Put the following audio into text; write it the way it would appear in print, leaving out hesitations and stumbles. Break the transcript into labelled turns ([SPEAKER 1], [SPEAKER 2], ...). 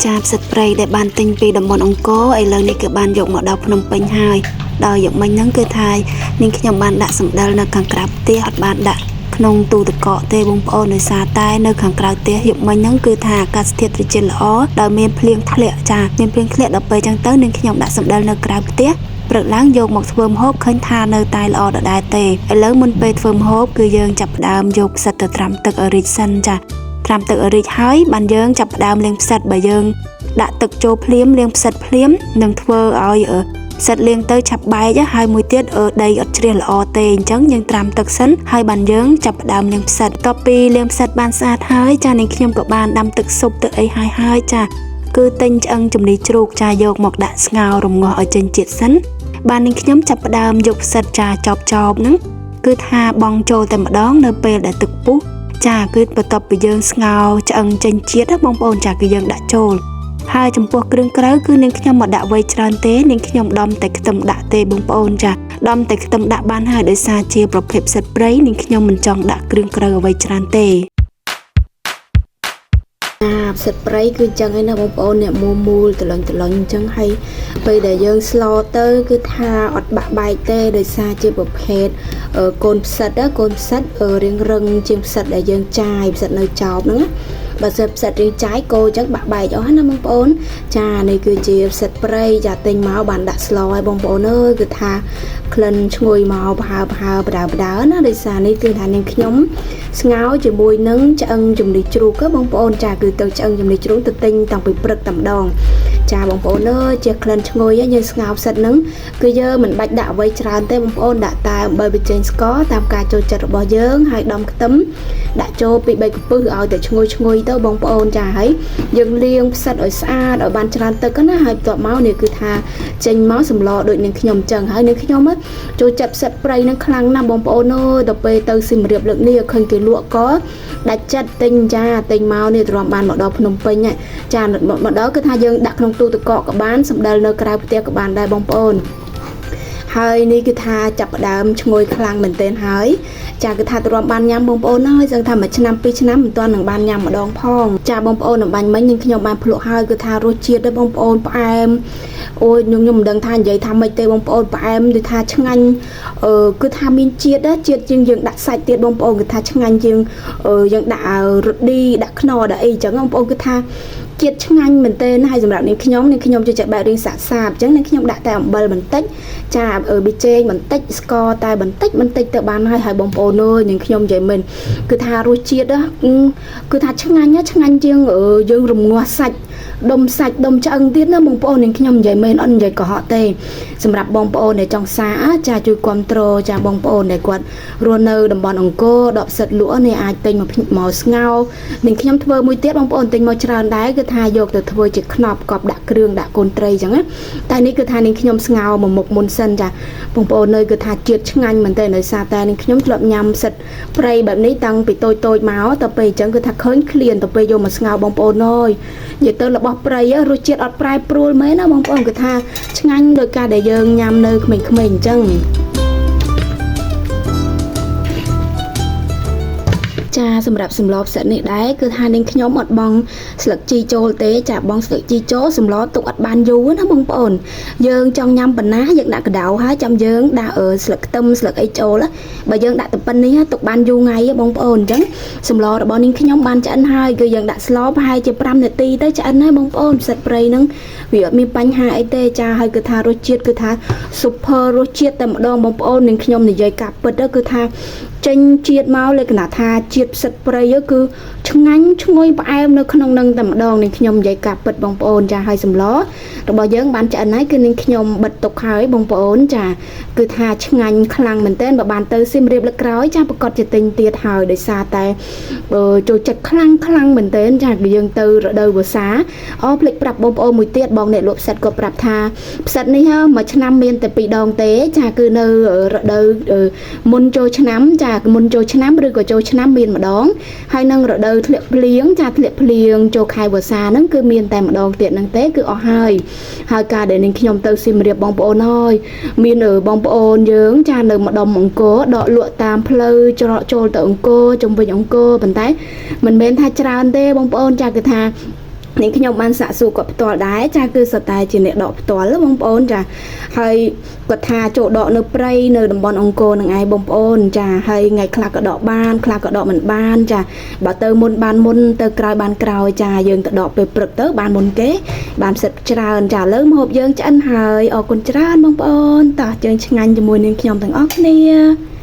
[SPEAKER 1] ចាផ្សិតព្រៃដែលបានទិញពីតំបន់អង្គរឥឡូវនេះគឺបានយកមកដល់ភ្នំពេញហើយដោយយកមិញហ្នឹងគឺថានាងខ្ញុំបានដាក់សម្ដិលនៅខាងក្រៅផ្ទះអត់បានដាក់ក្នុងទូទឹកកកទេបងប្អូនដោយសារតែនៅខាងក្រៅផ្ទះយប់មិញហ្នឹងគឺថាអាកាសធាតុត្រជាក់ល្អដោយមានភ្លៀងធ្លាក់ចាមានភ្លៀងធ្លាក់ដល់ពេលចឹងទៅនាងខ្ញុំដាក់សម្ដិលនៅក្រៅផ្ទះព្រឹកឡើងយកមកធ្វើម្ហូបឃើញថានៅតែល្អដដែលទេឥឡូវមុនពេលធ្វើម្ហូបគឺយើងចាប់ផ្ដើមយកផ្សិតទៅត្រាំទឹកឲ្យរីកសិនចាត្រាំទឹកឲ្យរីកហើយបានយើងចាប់ផ្ដើមលាងផ្សិតបើយើងដាក់ទឹកចូលភ្លាមលាងផ្សិតភ្លាមនឹងធ្វើឲ្យផ្សិតលាងទៅឆាប់បែកហើយមួយទៀតដីអត់ជ្រះល្អទេអញ្ចឹងយើងត្រាំទឹកសិនហើយបានយើងចាប់ផ្ដើមលាងផ្សិតតទៅពីលាងផ្សិតបានស្អាតហើយចានាងខ្ញុំក៏បានដាំទឹកស៊ុបទឹកអីហើយហើយចាគឺទិញឆ្អឹងជំនីជ្រូកចាយកមកដាក់ស្ងោររំងាស់ឲ្យចេញជាតិសិនបាននាងខ្ញុំចាប់ផ្ដើមយកផ្សិតចាចប់ចប់ហ្នឹងគឺថាបងចូលតែម្ដងនៅពេលដែលទឹកពុះចាគឺបន្ទាប់ពីយើងស្ងោរឆ្អឹងចេញជាតិបងប្អូនចាគឺយើងដាក់ចូលហើយចំពោះគ្រឿងក្រៅគឺនាងខ្ញុំមកដាក់ໄວច្រើនទេនាងខ្ញុំដំតែខ្ទឹមដាក់ទេបងប្អូនចាដំតែខ្ទឹមដាក់បានហើយដោយសារជាប្រភេទផ្សិតព្រៃនាងខ្ញុំមិនចង់ដាក់គ្រឿងក្រៅអ្វីច្រើនទេ
[SPEAKER 2] អាផ្សិតព្រៃគឺចឹងឯណាបងប្អូនអ្នកមូលមូលតលុញតលុញអញ្ចឹងហើយពេលដែលយើងស្លទៅគឺថាអត់បាក់បែកទេដោយសារជាប្រភេទកូនផ្សិតកូនផ្សិតរៀងរឹងជាងផ្សិតដែលយើងចាយផ្សិតនៅចោបហ្នឹងណាបើសិនផ្សិតរៀងចាយកោអញ្ចឹងបាក់បែកអស់ណាបងប្អូនចានេះគឺជាផ្សិតព្រៃចាទិញមកបានដាក់ស្លឲ្យបងប្អូនអើយគឺថាក្លិនឈ្ងុយមកប្រហើប្រហើបដើបដើណាដោយសារនេះគឺថានាងខ្ញុំស្ងោរជាមួយនឹងឆ្អឹងជំនីជ្រូកបងប្អូនចាគឺទៅឆ្អឹងជំនីជ្រូកទៅទិញតាំងពីព្រឹកតែម្ដងចាបងប្អូនអើយជាក្លិនឈ្ងុយយើងស្ងោរផ្សិតហ្នឹងគឺយើងមិនបាច់ដាក់អ្វីច្រើនទេបងប្អូនដាក់តែអំបិលបញ្ចេញស្ករតាមការចូលចិត្តរបស់យើងហើយដំខ្ទឹមដាក់ចូលពី3កំពឹសឲ្យតែឈ្ងុយឈ្ងុយទៅបងប្អូនចាហើយយើងលាងផ្សិតឲ្យស្អាតឲ្យបានច្រើនទឹកណាហើយបន្ទាប់មកនេះគឺថាចេញមកសម្លដូចនឹងខ្ញុំចឹងហើយនឹងខ្ញុំចូលចិត្តផ្សិតព្រៃនឹងខ្លាំងណាស់បងប្អូនអើយដល់ពេលទៅសៀមរាបលើកនេះឃើញគេលក់ក៏ដាច់ចិត្តទិញចាទិញមកនេះទ្រាំបានមកដល់ភ្នំពេញចាមកដល់គឺថាយើងដាក់ក្នុងទូទឹកកកក៏បានសម្ដិលនៅក្រៅផ្ទះក៏បានដែរបងប្អូនហើយនេះគឺថាចាប់ផ្ដើមឈ្ងុយខ្លាំងមែនទែនហើយចាគឺថាទ្រាំបានញ៉ាំបងប្អូនហើយសឹងថាមួយឆ្នាំពីរឆ្នាំមិនទាន់នឹងបានញ៉ាំម្ដងផងចាបងប្អូនអំបញ្ញមិញនឹងខ្ញុំបានភ្លក់ហើយគឺថារសជាតិដែរបងប្អូនផ្អែមអូយខ្ញុំមិនដឹងថានិយាយថាម៉េចទេបងប្អូនផ្អែមដូចថាឆ្ងាញ់អឺគឺថាមានជាតិដែរជាតិជាងយើងដាក់សាច់ទៀតបងប្អូនគឺថាឆ្ងាញ់ជាងយើងដាក់រឌីដាក់ខ្នុរដាក់អីចឹងបងប្អូនគឺថាជាតិឆ្ងាញ់មែនទែនហើយសម្រាប់នាងខ្ញុំនាងខ្ញុំចូលចិត្តបែបរៀងសាកសាបអញ្ចឹងនាងខ្ញុំដាក់តែអំបិលបន្តិចចាប៊ីចេងបន្តិចស្ករតែបន្តិចបន្តិចទៅបានហើយហើយបងប្អូនអើយនាងខ្ញុំនិយាយមែនគឺថារសជាតិគឺថាឆ្ងាញ់ឆ្ងាញ់ជាងយើងរងាស់សាច់ដុំសាច់ដុំឆ្អឹងទៀតណាបងប្អូននាងខ្ញុំនិយាយមែនអត់និយាយកុហកទេសម្រាប់បងប្អូនដែលចង់សាចាជួយគ្រប់គ្រងចាបងប្អូនដែលគាត់រស់នៅតំបន់អង្គរដកផ្សិតលក់នេះអាចទិញមកមកស្ងោរនាងខ្ញុំធ្វើមួយទៀតបងប្អូនទិញមកច្រើនដែរគឺថាយកទៅធ្វើជាខ្នប់កប់ដាក់គ្រឿងដាក់កូនត្រីអញ្ចឹងណាតែនេះគឺថានាងខ្ញុំស្ងោរមួយមុខមុនសិនចាបងប្អូននៅគឺថាជាតិឆ្ងាញ់មែនតើដោយសារតែនាងខ្ញុំធ្លាប់ញ៉ាំផ្សិតព្រៃបែបនេះតាំងពីតូចតូចមកទៅពេលអញ្ចឹងគឺថាឃើញឃ្លានទៅពេលយកមកស្ងោរបងប្អូនអើយនិយាយទៅរបស់ព្រៃរសជាតិអត់ប្រែប្រួលមែនណាបងប្អូនគឺថាឆ្ងាញ់ដោយការដែលយើងញ៉ាំនៅក្មេងៗអញ្ចឹងចាសម្រាប់សម្លផ្សិតនេះដែរគឺថានាងខ្ញុំអត់បងស្លឹកជីចូលទេចាបងស្លឹកជីចូលសម្លទុកអត់បានយូរណាបងប្អូនយើងចង់ញ៉ាំប៉ុណ្ណាយើងដាក់កដៅហើយចាំយើងដាក់ស្លឹកខ្ទឹមស្លឹកអីចូលបើយើងដាក់តែប៉ុណ្នេះទុកបានយូរថ្ងៃបងប្អូនអញ្ចឹងសម្លរបស់នាងខ្ញុំបានឆ្អិនហើយគឺយើងដាក់ស្លប្រហែលជា5នាទីទៅឆ្អិនហើយបងប្អូនផ្សិតព្រៃហ្នឹងវាអត់មានបញ្ហាអីទេចាហើយគឺថារសជាតិគឺថា super រសជាតិតែម្ដងបងប្អូននាងខ្ញុំនិយាយការពិតគឺថាចេញជាតិមកលក្ខណៈថាជាតិផ្សិតព្រៃគឺឆ្ងាញ់ឈ្ងុយផ្អែមនៅក្នុងនឹងតែម្ដងនាងខ្ញុំនិយាយការពិតបងប្អូនចាហើយសម្លរបស់យើងបានឆ្អិនហើយគឺនាងខ្ញុំបិទទុកហើយបងប្អូនចាគឺថាឆ្ងាញ់ខ្លាំងមែនទែនបើបានទៅសៀមរាបលើកក្រោយចាប្រកាសជាទិញទៀតហើយដោយសារតែចូលចិត្តខ្លាំងខ្លាំងមែនទែនចាគឺយើងទៅរដូវវស្សាអូភ្លេចប្រាប់បងប្អូនមួយទៀតបងអ្នកលក់ផ្សិតក៏ប្រាប់ថាផ្សិតនេះមួយឆ្នាំមានតែ2ដងទេចាគឺនៅរដូវមុនចូលឆ្នាំចាមុនចូលឆ្នាំឬក៏ចូលឆ្នាំមានម្ដងហើយនឹងរដូវធ្លាក់ភ្លៀងចាធ្លាក់ភ្លៀងចូលខែវស្សាហ្នឹងគឺមានតែម្ដងទៀតហ្នឹងទេគឺអស់ហើយហើយការដែលនាងខ្ញុំទៅសៀមរាបបងប្អូនហើយមានបងប្អូនយើងចានៅម្ដុំអង្គរដកលក់តាមផ្លូវច្រកចូលទៅអង្គរជុំវិញអង្គរប៉ុន្តែមិនមែនថាច្រើនទេបងប្អូនចាគឺថា នេះខ្ញុំបានសាកសួរគាត់ផ្ទាល់ដែរចាគឺសតែជាអ្នកដកផ្ទាល់បងប្អូនចាហើយគាត់ថាចូលដកនៅព្រៃនៅតំបន់អង្គរនឹងឯងបងប្អូនចាហើយថ្ងៃខ្លះក៏ដកបានខ្លះក៏ដកមិនបានចាបើទៅមុនបានមុនទៅក្រោយបានក្រោយចាយើងទៅដកពេលព្រឹកទៅបានមុនគេបានផ្សិតច្រើនចាឥឡូវម្ហូបយើងឆ្អិនហើយអរគុណច្រើនបងប្អូនតោះជើងឆ្ងាញ់ជាមួយនឹងខ្ញុំទាំងអស់គ្នា។